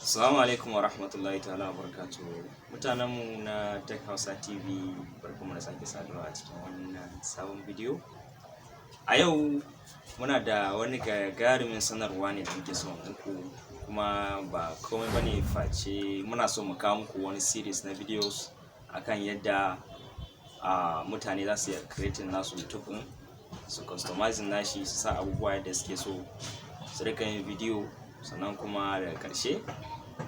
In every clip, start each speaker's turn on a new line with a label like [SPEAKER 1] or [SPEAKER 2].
[SPEAKER 1] Assalamu alaikum wa rahmatullahi ta'ala wa barakatuhu. Mutanenmu na Tech Hausa TV, barkamu da sake saduwa a cikin wannan sabon bidiyo. A yau muna da wani gagarumin sanarwa ne da muke so muku, kuma ba komai bane face muna so mu kawo muku wani series na videos akan yadda mutane za su iya creating nasu YouTube ɗin, su customizing nashi, su sa abubuwa yadda suke so, su rika yin bidiyo, sannan kuma daga ƙarshe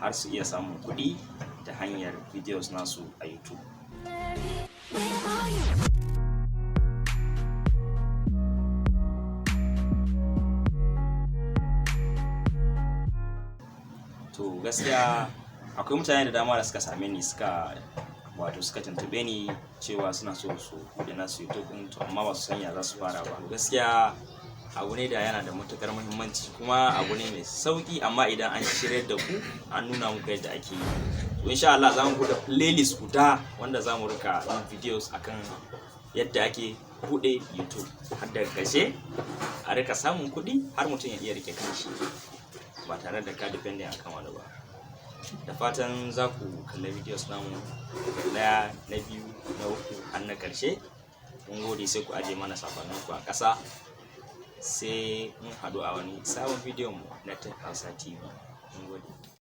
[SPEAKER 1] har su iya samun kuɗi ta hanyar videos nasu a YouTube.
[SPEAKER 2] Where are you?
[SPEAKER 1] To, gaskiya akwai mutane da dama da suka same ni, suka wato suka tuntube ni cewa suna so su buɗe nasu YouTube ɗin, to amma ba su san ya za su fara ba. Gaskiya abu ne da yana da matuƙar muhimmanci, kuma abu ne mai sauƙi, amma idan an shiryar da ku, an nuna muku yadda ake yi. To, insha Allah za mu buɗe playlist guda wanda za mu rika yin videos akan yadda ake buɗe YouTube, har daga ƙarshe a rika samun kuɗi, har mutum ya iya rike kanshi ba tare da ka depending akan wani ba. Da fatan za ku kalli videos namu ɗaya, na biyu, na uku, har na ƙarshe. Mun gode, sai ku aje mana sakonninku a ƙasa. Sai mun haɗu a wani sabon bidiyon mu na Tech Hausa TV. Mun gode.